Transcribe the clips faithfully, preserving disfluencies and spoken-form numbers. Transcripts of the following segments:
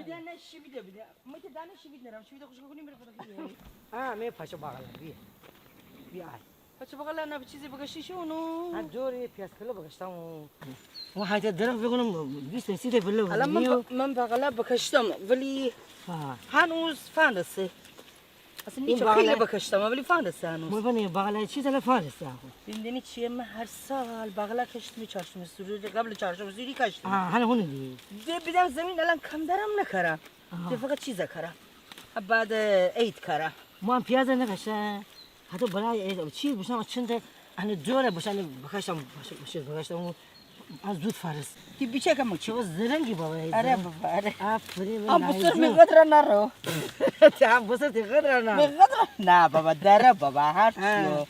دانه شیوید بده. مه تی دانه شیوید نرم. شیوید خوشکه کونی مره پتو خیلی. آه، می پاچه باغلا. بیا. بیا. پاچه باغلا نه چیزی بکشتی شو نو. آه، دور یه پیاز کلو بکشتم. و حتی درخت بکنم بیست سی ته بله. الان من ب-، من باغلا بکشتم ولی هنوز فندسه. اصلاً نیچه خیلی بکشتم ولی فندسه هنوز. مو بنی باغلا چی زله فندسه آخو. بیندنی چیه، من هر سال باغلا کشتم چهارشنبه سوری، قبل چهارشنبه سوری کشتم. آه، هنه هونه دی. ده بیدم زمین الان کم درم نکرم. ده فقط چیزا کرم. بعد عید کرم. مو هم پیاز نکشتم. حتی برای عید چی بوشم چند انه دوره بوشم بکشتم، بکشتم. از دود فارس. تی بیچه کم چی؟ چه زرنگی بابا. آره بابا، آره. آفرین. هم بسر می قدر نرو. تی هم بسر تی قدر نه. می قدر نه بابا، دره بابا، هر چیو.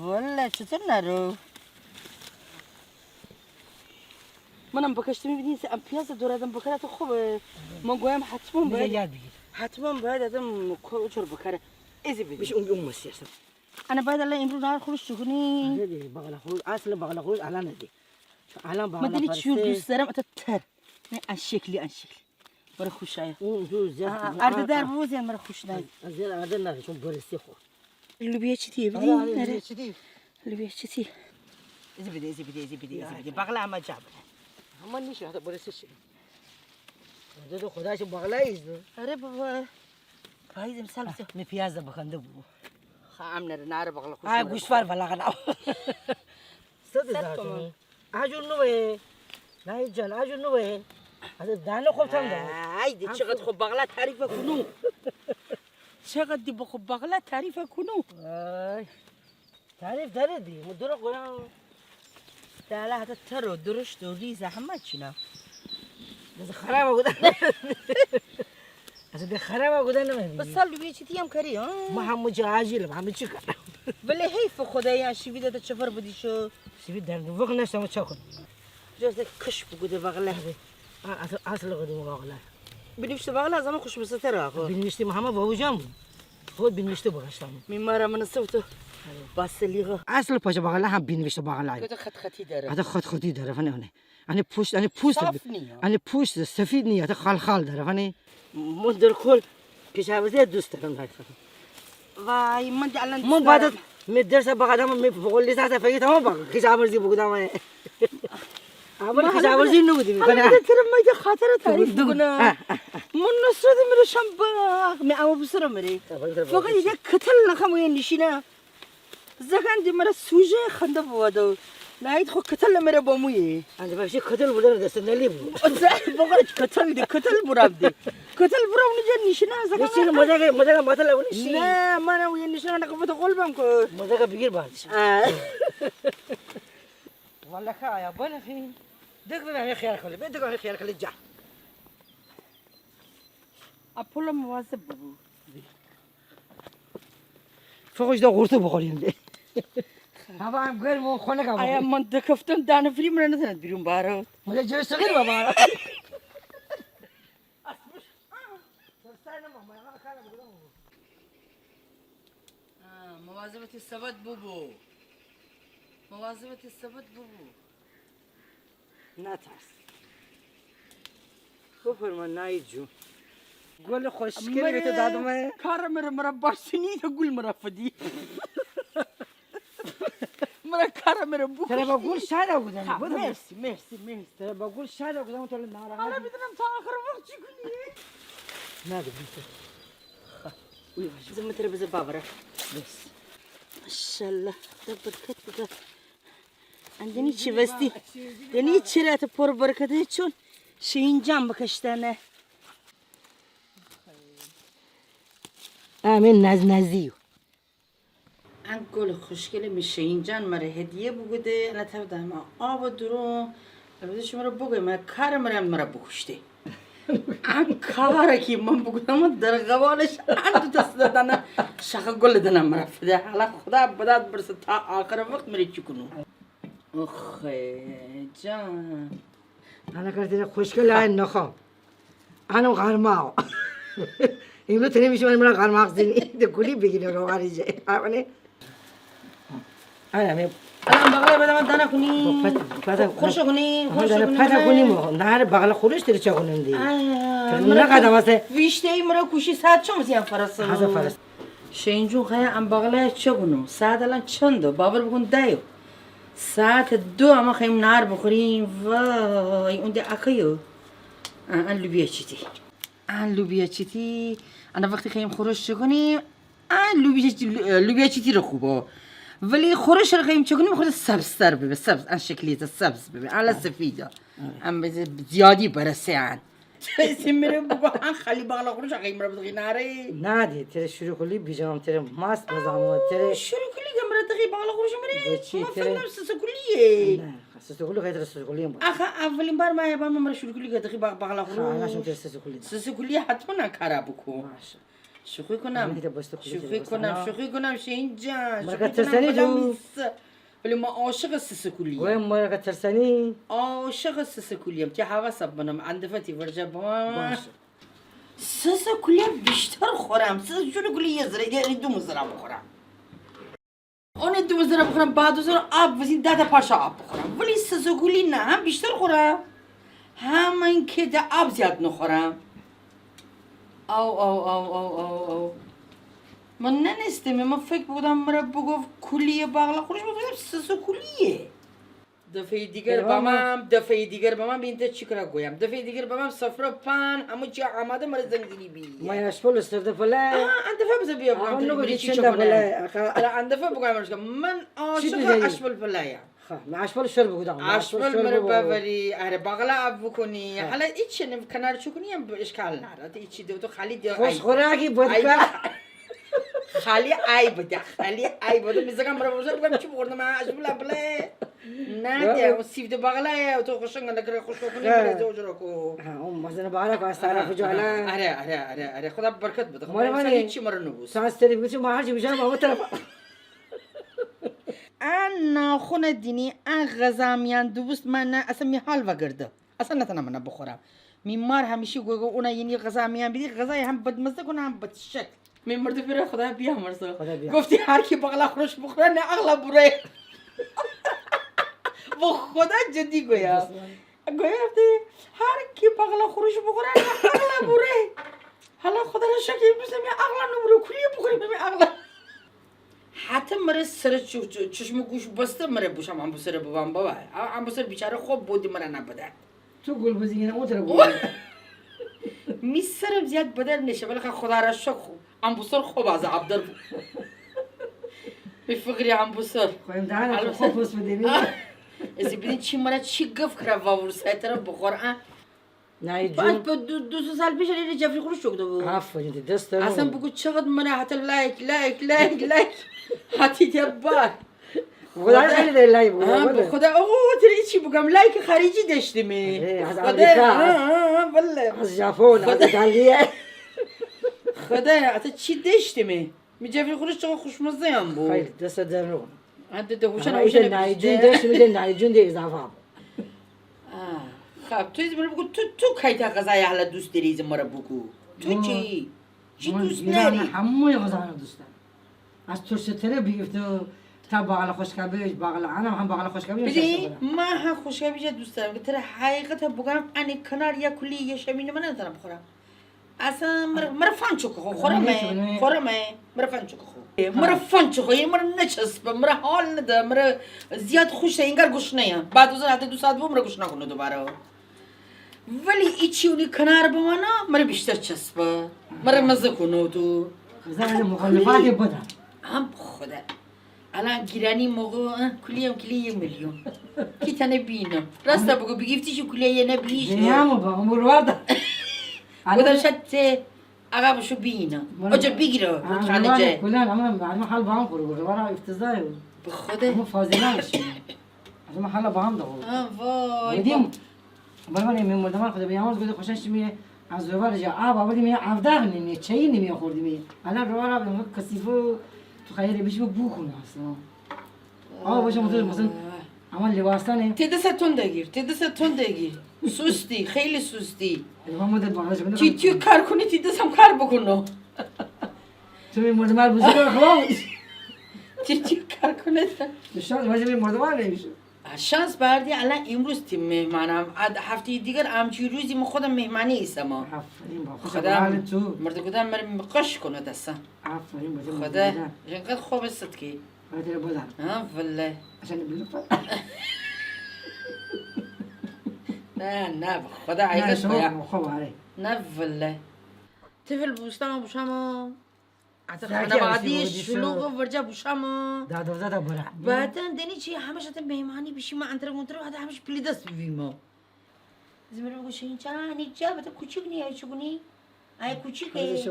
والله چطور نرو؟ منم بکشتم، می‌بینی ام پیاز دور آدم بکره تو خوبه. من گویم حتماً باید یاد بگیر. حتماً باید آدم کوچر بکره. ازی بدی. بیش اون اون مسیر. انه باید الان امرو نار خروش چکونی؟ آره دی، باغلا خروش، اصل باغلا خروش الان دی. چون الان باغلا من دلی چیو دوست دارم، اتا تر. نه، ان شکلی، ان شکلی. مره خوش آیه. اون جو زیاد آه، آه، ارده در بوزین مره خوش نای. زیاد ارده نه، چون برسی خو. لوبیا چی تی؟ آره، آره، لوبیا چی تی؟ لوبیا چی تی؟ ازی بده، ازی بده، ازی بده، ازی بده. باغلا اما جا بده. اما نیشه، حتی برسی شی. دو دو خدا چه باغلا ایز. آره بابا. پاییز امسال بسه. می پیاز ده بکنده بو. خام نره، نره باغلا خوش. آه، گوشوار بالا کنه. صد هزار تومن. آجور نوبه. نهید جان، آجور نوبه. از دانه خوب تام داره. آی، دی چقدر خوب باغلا تعریف کونو. چقدر دی خوب باغلا تعریف کونو. آی. تعریف داره دی. مو دروغ گویم؟ دالا حتی تر و درشت و ریز همه چی نه. بس خراب بوده. اصلاً ده خراب بوده نه. بس سال لوبیا چی تی هم کری، ها؟ ما همه جا عاجلم، همه چی کارم. ولی حیف خدایا، شیوید ده چفر بدی شو. شیوید در وقت نشتم، چه کنم؟ جز کش بگوده باغلا. آه، اصل، اصل قدیم باغلا. بینیوشته باغلا از همه خوشمزه‌تره آخو. بینیوشته همه بابوجان بو. خود بینیوشته بکشتم. می مره من سوتو. با سلیقه. اصل پاچه باغلا هم بینیوشته باغلا. کته خط خطی داره. حتی خط خطی داره، فنه اونه. انه پوست، انه پوست. صاف نیه. انه پوست سفید نیه، حتی خال خال داره، فنه. من در کل کشاورزی دوست دارم، حقیقتاً. وای، من ده الان من دوست بعد دارم. می درس بقدم، می فوق لیسانس فقط تمام با کشاورزی بگودم. اول کشاورزی نبودی، حالا می‌کنه. تره می ده خاطر تعریف بگو. بکنم. آه، آه، آه. من نصرت میره شم باغ، می عمو بسر میره. فقط یه کتل نخم و یه نشینه. زکان دی مره سوژه خنده بوادو. نهید خو کتل مره بمویی. انده باشی کتل بودن دست نلی بود. بقول کتل دی، کتل برام دی. کتل برام نجا نشینه زکان. نشینه مزاق، مزاق مطلب نشی. نه، من او یه نشینه نکم تو قول بم کو. مزاق بگیر باز. آه. والله خایا بنخین. دک به خیال کلی، به دک خیال کلی جا. اپول مواظب ببو. فوقش دا قورتو بخوریم ده. هوا هم گرم و خنک هم. آیا من دکفتم دانه فری مره نزند بیرون بارو. مگه جلو صغیر بابا. آه، مواظبت سبد ببو. مواظبت سبد ببو. نترس. بفرما نایی جون. گل خوشگلی تو دادم. کار مره مره باسنی تو گل مره فدی. مره کار مره بو. تره با گل شاد بودم. مرسی، مرسی، مرسی. تره با گل شاد بودم، تو ناراحت. حالا بدونم تا آخر وقت چی کنی؟ نه، بیسه. خب. اوی، بزن تره بزن بابره. بس. ماشاءالله. خدا برکت بده. اندنی چی وستی؟ دنی چرا تو پر برکته چون شین جان بکشتنه. آمین نز نزیو. ان گل خوشگل می شین جان مره هدیه بوگوده، انا تر دم آب درون. البته شما رو بگویم، من کار مره، مره بکشته. ان کار کی من بوگودم، در قبالش ان دو دست دادن شاخ گل دنم مره فده. حالا خدا بداد برسه تا آخر وقت مره چی کنو. اخ جان. انا کردی خوشگل های نخوام. انو قرماق. اینو تنه میشه من مرا قرماق زنی. ده گلی بگیره رو غریجه. آمنه. آره، می الان بغلا بدم دانه کونی. پت-، پت-، خورش کونی، آها، خورش دانه کونی، پت بله. کونی مو. نه، بغلا خورش تره چه کونم دی؟ آه، تره مره نه قدم است. ویشته ای مره کوشی ساعت چم سی هم فرسه. هزه فرسه. شهین جون خیلی ام بغلا چه کونو؟ ساعت الان چنده؟ باور بوکون دایو. ساعت دو اما خییم نهار بخوریم. وای، اون ده اکیو. آه، ان لوبیا چیتی. ان لوبیا چیتی. ان وقتی خییم خورش چه کونیم؟ آه، لوبیا چی-، لوبیا چیتی ره خوبه. ولی خورش ره خییم چه کونیم، خورده سبزتر ببه، سبز، ان شکلی ده سبز ببه، الا سفیده. ان به زیادی برسه ان. تی مره بوگو، ان خالی بغلا خورش خییم مره بدهی ناره؟ نه دی، تره شیرکولی بیجام، تره ماست بزامو، تره شیرکولی گم مره دهی بغلا خورش مره؟ بچی، ما تره فکر کنم سسکولیه. نه، سسکولی غیر سسکولی هم بود. آخه اولین بار ما یه بار مره شیرکولی گه دهی بغ-، بغلا خورش. خا، نه، شم تره سسکولی ده. سسکولی حتما کارا بوکو. باشه. شوخی کونم. شوخی کونم، شوخی کونم، شهین جان. شوخی کونم، بغلا میسه. ولی ما عاشق سسکولی. گویم مرا که ترسانی. عاشق سسکولیم. تی حواس بنم، اندفه تی ورجه بمام. باشه. سسکولی بیشتر خورم. سسکولی یه ذره، یعنی دو مزرا بخورم. اون دو مزرا بخورم، بعد از اون آب وزین ده تا پارچه آب بخورم. ولی سسکولی نه، هم بیشتر خورم، هم انکه ده آب زیاد نخورم. او، او، او، او، او، او. من ننستم، من فکر بوکودم مره بوگفت کولی بغلا خورش، من فکر سسکولیه. دفعه دیگر بمام، دفعه دیگر بمام، بین ته چی کرا گویم. دفعه دیگر بمام، سفره پان، همه چی آماده، مره زنگ زنی بی. ما آشپل سرده پلا. آها، ان دفعه بزه بیا بگم، آها، تو نگو بلی چی چنده چی کنه. پلا، آخه. الا ان دفعه بگم، من عاشق آشپل پلایم. خب، من آشپل شور بوگودم. آشپل مره ببری، آره، بغلا آب بوکونی. خب. حالا ایچی نم کنار چوکونی هم اشکال ناره. ایچی دو تو خالی دو خوش خوراکی بود که. خالی آی بده، خالی آی بده. می زکام مره بوشو بگم چی بخوردم، آشپل پلا. نه، ده، او سیفده بغلایه، تو خوشنگ نکره، خوش کونی، مره زوج رو کو. ها، او مزن بغلا کو، از طرف جوالا. آره، آره، آره، آره. خدا برکت بده. خدا مره انسان هیچی مره نبوس. ساز تری بگوشی، ما هرچی بجام، او طرف. ان ناخون دینی، ان غذا میان دوبوست، من نه، اصلا می حال وگرده. اصلا نتانم من بخورم. می مار همیشه گوی، گوی، اونا یعنی غذا میان بیدی، غذای هم بدمزه کونه، هم بدشکل. می مرده پیره خدا بیامرزه. خدا بیامرزه. گفتی هر کی بغلا خورش بخوره، نه عقلا بوره. به خدا جدی گویم. گویم افتی، هر کی بغلا خورش بخوره، نه عقلا بوره. حالا خدا را شکر، امروز می عقلا نبوره، کولی بخوریم می عقلا. حتی مره سر چ-، چ-، چشم گوش بسته مره بوشم امبوسره ببم بابا. ا-، امبوسر بیچاره خوب بودی مره نبده. تو گل بزینی، او تره گل. می سرم زیاد بدر نشه، ولی خدا را شکر خوب. امبوسر خوب از آب در بود. می فقری امبوسر. خوایم دهن تو خوب پس بدینی. اسی بیدین چی مره چی گف کرا واورسای تره بخور، اه؟ نه، بعد جون. په دو، دو سه سال پیش ره جعفری خورش چوکده بو. آفرین، تی دست درد اصلا نکنه. بگو چقدر مره حتی لایک، لایک، لایک، لایک. حتی ده بار. خدا خیلی ده لایک بگو، ها، بگو. به خدا، او، تره ایچی بگم، لایک خارجی داشتیمی. آره، از خدا، آمریکا، ها، از، ها، ها، والله. از ژاپن، از خدا. ایتالیا. خدا، حتی چی داشتیمی. می جعفری خورش چقدر خوشمزه هم بو. خیلی، دست درد نکنه. انده ده هوشن، اما هوشن ایته نایجون ده، شمی ده نایجون ده اضافه بو. آه. خب، تو ایزه مره بگو، تو، تو کیتا غذای حالا دوست دری، ایزه مره بگو. تو چی؟ چی دوست دری؟ همه غذا رو دوست دارم. از ترش تره بیگیفته تا باقلا خوشکبیج، باقلا، انم هم باقلا خوشکبیج. بیدی، من هم خوشکبیج دوست دارم. که تره حقیقتا بگم، انی کنار یا کولی یا شیمی من نتانم بخورم. اصلا مره، مره فان چوکه خو، خورمه، خورمه، مره فان چوکه خو. مره فان چوکه خو، یعنی مره نچسبه، مره حال نده، مره زیاد خوش ده، انگار گشنه‌یم. بعد از اون حتی دو ساعت بو مره گشنه کونه دوباره. ولی ایچی اونی کنار بمانه، مره بیشتر چسبه، مره مزه کونه تو. بزن مخالفت بدم. هم خدا. الان گیرانی موقع، اه، کلیم کلی یه میلیون. کی تانه بینم. راستا بگو، بیگیفتی شو کلی یه نبیش. دنیا مو با، مو روار دا. بودم شاید ته آقا بشو بینم. اوجا بیگیره، رودخانه جه. کلان، اما مردم حال با هم خوره، روار افتضاحه. به خدا. اما فاضلان شده. از اون حالا با هم دارو. آه، وای، بودیم. بابا. برای من می مردمان خدا بیامرز گفته خوشش میه از زوار جا آب آوردی میه آوداغ نیمیه، چایی نیمیه خوردی میه. الان رو را به کثیفه تو خیلی بیش بو کن اصلا. آه، باشه، مثلا، مثلا، اما لباسانه. تی دست تون دگیر، تی دست تون دگیر. سستی، خیلی سستی. اما مدت بالا شده. تی، تی کار کنی، تی دست هم کار بکنه. تو می مردمان بزرگ خواهد. چی، چی کار کونه ده؟ شانس واجه می مردمان نمیشه. شانس بردی، الان امروز تی مهمانم. اد هفته دیگر همچی روزی من خودم مهمانی ایسم. آفرین، با خدا. خدا تو. مرد کودن مره قش کونه دسته. آفرین، با خدا. اینقدر خوب است کی. آره، بودم. ها، والله. اصلاً بلو پا. نه، نه، به خدا نه، عیقش شما بیا. خوب، آره. نه، والله. طفل بوستان بوشم. حتی زاکی خانوادی هستی بودی شو. شلوغ ورجه بوشم. داد و زد بره. بعداً دنی چی، همش حتی مهمانی بیشیم، انتره منتره، حتی همش پلی دست ببیم. زمره بگو شین چا، هنی جا بده کوچیک نیه، چگونی؟ آی کوچیکه.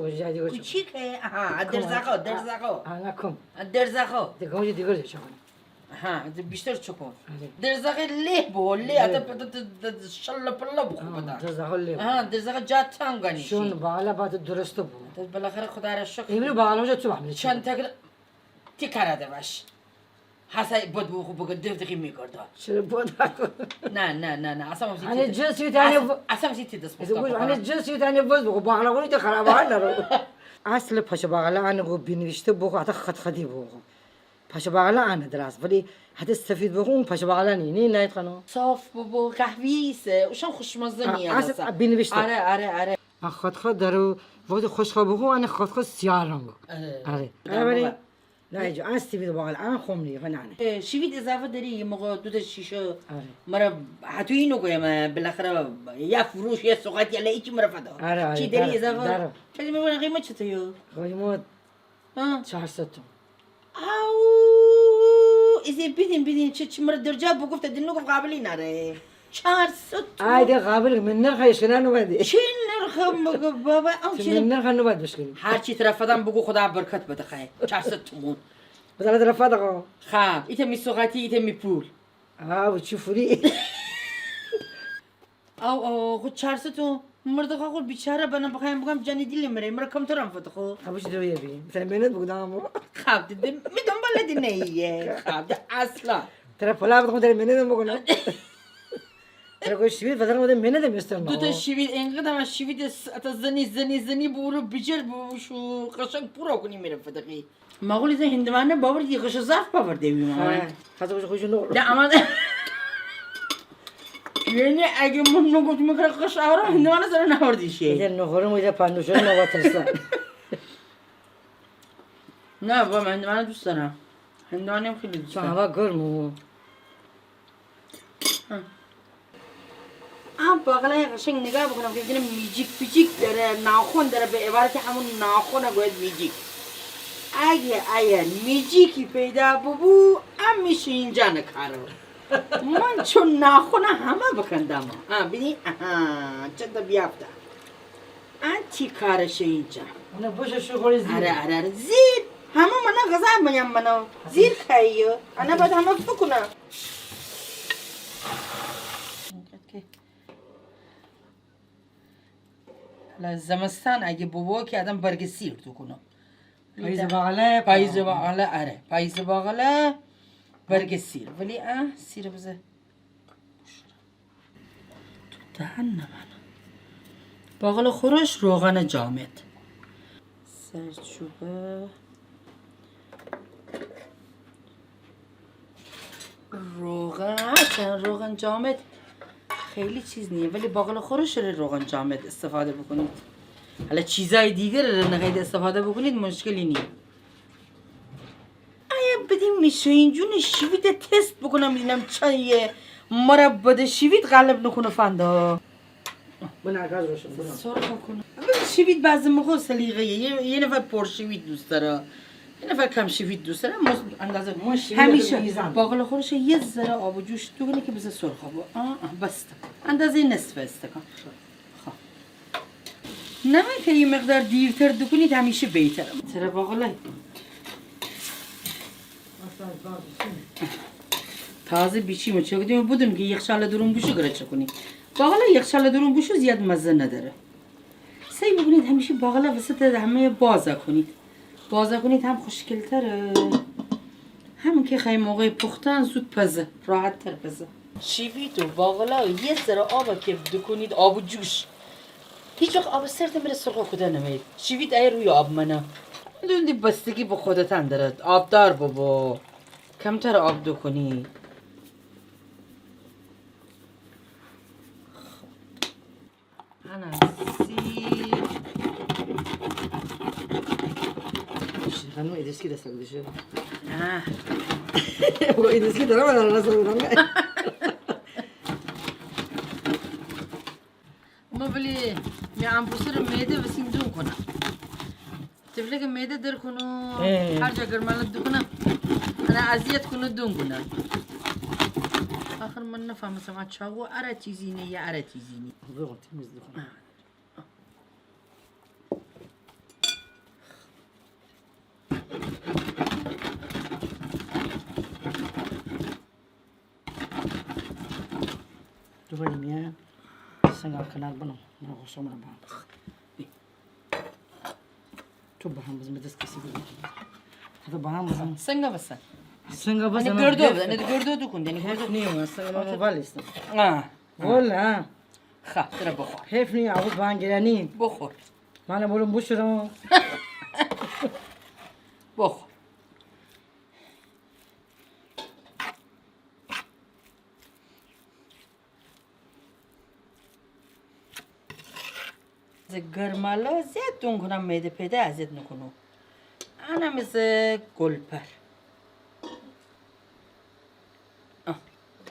کوچیکه. آها، درزاقا، درزاقا. آها، کم. درزاقا. دیگه اونجا دیگر چه کنی؟ آها، ده بیشتر چکن. آره. درزاقه له بو، له، آره. حتی پته ده، ده، ده شله پله بو. آها، بده. درزاقه له بو. آها، درزاقه جا تنگ نیشی. شون بالا بعد درسته بو. ده بالاخره خدا را شکر. امرو بالا اونجا تو هم چند تکر تی کاره ده باش. هسه بود بو خو بگه دف دقی می‌گرده. چرا بود؟ نه، نه، نه، نه. اصلاً اصلاً هنی جنسی تانه اصلاً، اصلاً تی دست بخت. هنی جنسی تانه بود بو. بالا اونی تو خرابه نرو. اصل پشه بالا انه گو بینویشته بو، حتی خط خطی بو. پشه بالا انه دراز، ولی حتی سفید بو، اون پشه بالا نی، نی نایت خانو. صاف بو، بو قهوه‌ای ایسه، اوشان خوشمزه نیه اصلاً. بینویشته. آره، آره، آره. خط خط درو، وقتی خوشخواب بو، انه خط خط سیاه رنگ. آره. آره. آره، ولی نه، جو، ان سیوید بالا، ان خوم نیه، فنانه. اه، شیوید اضافه دری، یه موقع دو تا شیشه. آره. مره حتی اینو گویم، بالاخره یه فروش، یه سوغاتی، یه ایچی مره فدا. آره، آره، چی دری اضافه؟ دره. چی می‌مونه قیمت چطور یو؟ قیمت ها؟ چهارصد تومن. او، ایزه بیدین، بیدین، چی، چی مره درجا بگفته، دین نگفت قابلی نره. چهارصد تومن. آی ده قابل، من نرخ اشکنه نوبدی. چی نرخ مگه بابا؟ او چی؟ من نرخ نوبد بشکنی. هر چی طرف فدم بگو خدا برکت بده خیر. چهارصد تومن. بزن طرف فدم. خب، ایته می سوغاتی، ایته می پول. آه، و چی فوری؟ او، او، خو چهارصد تومن. مرد خو بیچاره بنه بخایم بگم جانی دیل مره، مره کمترم فده خو. خب چی دویه بی؟ مثلاً مهنت بگو دامو. خب ده، ده، می دنبال ده نیه. خب ده اصلاً. تره پلا بده خو تره مهنت بگو نه. تره کو شیوید فدر مده مهنت میستر نه. دو تا شیوید اینقدر هم شیوید س-، اتا زنی، زنی، زنی بورو بیجر بو شو قشنگ پورا کنی مره فدقی. ماقول ایزه هندوانه باور دی قش زاف باور دیوی ماما. ها، خاطر خوش خوش نو. ده اما یعنی اگه من نگفت می‌کنه قش آورم، هندوانه سر نوردی شه. ایزه نخورم، ایزه پندوشم، نو ترسم. نه بابا، من هندوانه دوست دارم. هندوانه هم خیلی دوست دارم. هوا گرمه. ها. ام باقلای قشنگ نگاه بکنم که اینه میجیک پیجیک داره، ناخن داره، به عبارت همون ناخن گوید میجیک. اگه ایه میجیکی پیدا ببو، ام میشه اینجا نکارو. من چون ناخن همه بکندم. ها، بینی؟ آها، چند تا بیافته. ان تی کارشه اینجا. اونه بوشه شو خوری زیر. آره، آره، آره. زیر. همه منا غذا میم منا. زیر خییو. انا باید همه فکونه. حالا زمستان اگه ببو که آدم برگ سیر دوکونه. پاییز باقلا، پاییز باقلا، آره. پاییز باقلا، برگ سیر. ولی اه، سیر بزه. تو دهن نمانه. باقلا خورش، روغن جامد. سرچوبه. روغن، هرچند روغن جامد خیلی چیز نیه، ولی باقلا خورش ره روغن جامد استفاده بکنید. حالا چیزای دیگر ره نخواهید استفاده بکنید، مشکلی نیه. ایا بدین می شوین جون شیوید تست بکنم، ببینم چایه مرا بده شیوید غالب نکنه فنده. بنه گاز روشن، بنه. سرخه کنم. شیوید بعضی موقع سلیقه‌یه. یه، یه نفر پر شیوید دوست داره، یه نفر کم شیوید دوست داره. مس-، اندازه همیشه باقلا خورش یه ذره آب جوش دوکنی که بزه سرخه بو. آه، آه، بسته. اندازهٔ نصف استکان. خب. نه که یه مقدار دیرتر دوکنید همیشه بهتره. تره باقلا. تازه بیچیمه چاکودیم، بدونم که یخچال درون بوشو گره چاکونی. باقلا یخچال درون بوشو زیاد مزه نداره. سعی بکنید همیشه باقلا وسط همه بازا کنید. بازا کنید هم خوشگل‌تره، هم که خیلی موقع پختن زود پزه، راحت‌تر پزه. شیوید و باقلا یه ذره آب که دوکنید، آب جوش. هیچ وقت آب سرد مره سرخه کوده نمید. شیوید ایه روی آب مانه. دون دی بستگی به خودتان دارد. آبدار ببو. کمتر آب دوکونی. انه سیر. خانم، ایدیسکی دست بده شو. آه. بابا، ایدیسکی دارم، من دارم دست بده. ما ولی می امپوسر معده وسین دون کنم. تفلک معده در کنو، هر جا گرماله دوکونه، انه اذیت کنو، دون کنه. آخر من نفهمستم، ا چاقو اره چیزی نه یا اره چیزی نه. بگو، تمیز دوکونه. آه. دوباره میان سنگا کنار بنم. من خو سومره بهم. تو بهم بزن، به دست کسی بده. تو بهم بزن. سنگا بسن. سنگا بسن. انه گردو بزن، انه گردو دوکون، انه گردو. نیه، سنگا من موبایل ایستم. آه. ولا. خا، تره بخور. حیف نیه، آبو بانگرانی. بخور. من برم بشورم. بخور. ز گرمالا زیاد دون کنم، معده پیده اذیت نکنو. انه می ز گلپر. آه،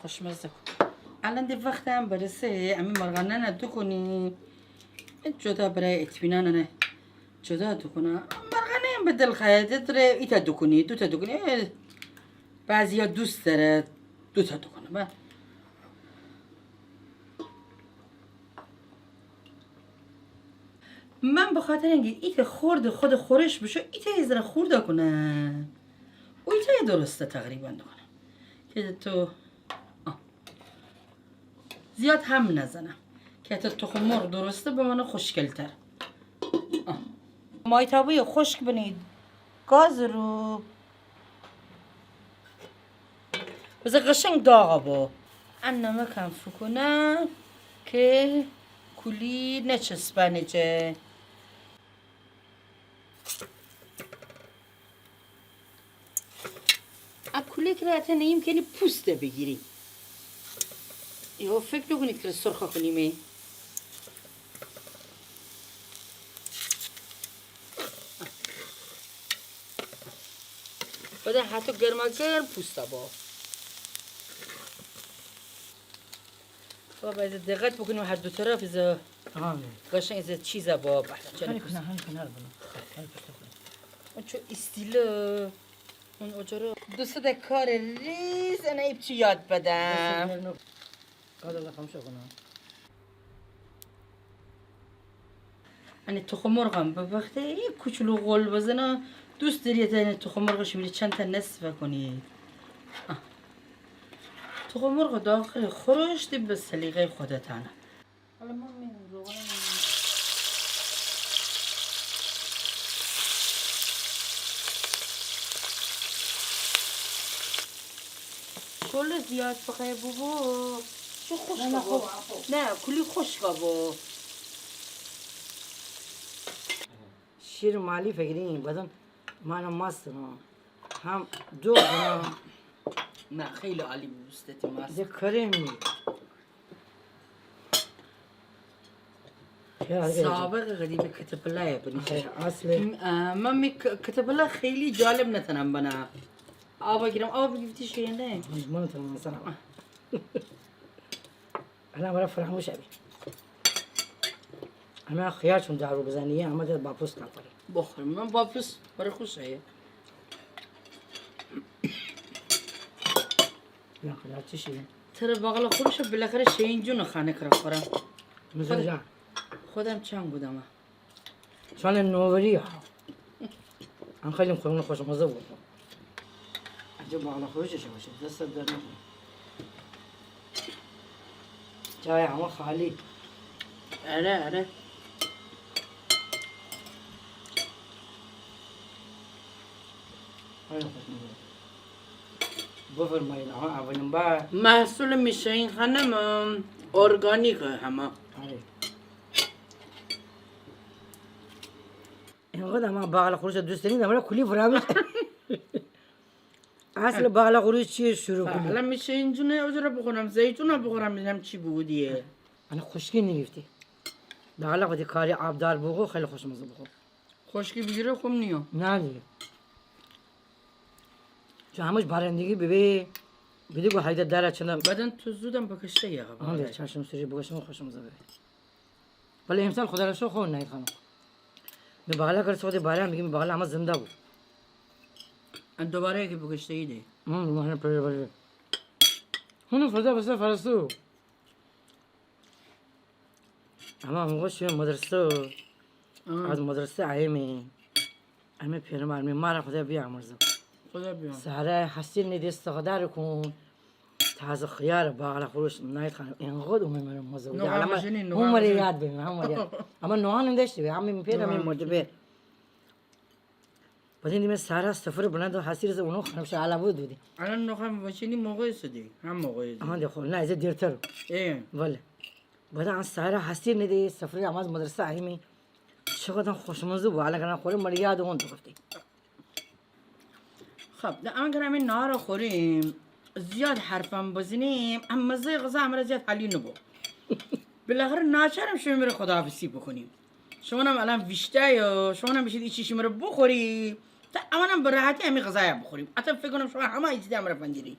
خوشمزه کن. الان دی وقت هم برسه، امی مرغانه نه دوکونی. جدا برای اطمینان نه. جدا دوکونه. مرغانه هم به دل خواهد، تره ایتا دوکونی، دوتا دوکونی. اه، بعضیا دوست داره دوتا دوکونه. من، من به خاطر اینکه ایتا خورد خود خورش بشه، ایتا یه ذره خورد کنم. او ایتا درسته تقریبا دوکونه. که تو، آه. زیاد هم نزنم که حتی تخم مرغ درسته بمانه خوشگل‌تر. آه. مایتابه‌ی خشک بنید گاز رو. بذار قشنگ داغ بو. ان نمکم فوکونم که کولی نچسبانه جه. ا کولی که را اته نیم کلی پوسته بگیری. یهو فکر نکنید که سرخه کنیمه. بده حتی گرماگرم پوسته با. بابا، ایزه دقت بکنیم هر دو طرف ایزه. تمامه. قشنگ ایزه چیزه با بحث. خیلی کنار، خیلی کنار بنو. خیلی پشت کن. اون چو ایستیله، اون اجاره. دوسته ده کار ریز، انه ایپ چی یاد بدم. دست درد نکن. کار الله خاموش کنه. انه تخم مرغم به وقتی کوچولو غل بزنه، دوست دارید انه تخم مرغش می‌ری چند تا نصف کنید. آه. تخم مرغ داخل خورش دی به سلیقه‌ی خودتانه. حالا من می‌رم روغنم. شله زیاد بخوای بابا. چه خشکه نه، نه، بابا. خوب، خوب. نه، کلی خشکه بابا. شیر مالی فکرین بدن منم ماستم. هم دو گنا. نه، خیلی عالی بوسته تی ماست. ده کرمی. سابق قدیم کتپلای بنی. آره، اصله. م-، اه، من می ک-، کتپلا خیلی جالب نتنم بنا. آب گیرم، آب گیفتی شوینده. من تنم مثلا. الان برای فراموش ابی. اما خیار چون دارو بزنی، اما در باپوس نخوری. بخور، من باپوس برای خوش آیه. نه، خیار چی شیرین. تره باقلا خورش بالاخره شیرین جون خانه کرا خورم. مثل خود-، جان. خودم چند بودم. سال نوروزی ها. هم خیلی خوشمزه بود. عجب باقلا خورشش باشه، دست درد نکنه. جای همه خالی. آره، آره. خیلی خوشمزه. بفرمایید، آها، اولین بار. محصول میشه‌این خانم، ارگانیک همه. آره. انقدر اما باقلا خورش دوست دارین، اما کلی فراموش. اصل باقلا خورش چیه شروع کنی؟ الان می‌شه اینجونه اوجره بخورم، زیتون بخورم، ببینم چی بودیه. انا خشکی نگیفتی. باقلا خودی کاری آبدار بخور، خیلی خوشمزه بخور. خشکی بیگیره خوب نیه. نه دیگه. چون همش بارندگی ببه، بیدی گو هیده دره چندان. بعداً تو زودم بکشته یه خبر. آها، چشم سوری بکشم خوشمزه ببه. ولی امسال خدا را شکر خوب نهید خانم. می باقلا کار سوختی باران بیگی، می باقلا همه زنده بو. ان دوباره که بکشته ایده. هم، مهنه پره بره. هونو فردا بسه فرستو. اما موقع شیمی مدرسه، از مدرسه ایمی، امی پیرمرد می، مارا خدا بیامرزه. خدا بیامرزه. سهره حاصیل نیدی، استخدار کون. تازه خیار، باقلا خورش، نهید خانم، انقدر اومه مره مزه بو. نوغا ماشینی، نوغا ماشینی. هم مره یاد بمه، هم مره یاد. اما نوغا ننداشتی به، هم می پیر، هم می مدبر. بعداً دیمه سهره سفره بنه دو حاصیل زه اونو خانم شالا بو دودی. الان نوخم وچینی موقع سدی، هم موقع سدی. آها، ده خو، نه، ایزه دیرتر. ای. ولی. بعداً ان سهره حاصیل نیدی، سفره اما از مدرسه ایمی. چقدر خوشمزه بو، الان کنه خوره مره یاد اون دوختی. خب، ده الان کنه امی نهار خوریم، زیاد حرفم بزنیم، اما مزه غذا امره زیاد حالی نبو. بالاخره ناچارم شیمی مره خداحافظی بکنیم. شمانم الان ویشتای و شمانم بیشید ایچی شیمی مره بخوری، تا امانم به راحتی امی غذایا بخوریم. حتی فکر کنم شما همه ایچی ده امره فندیری.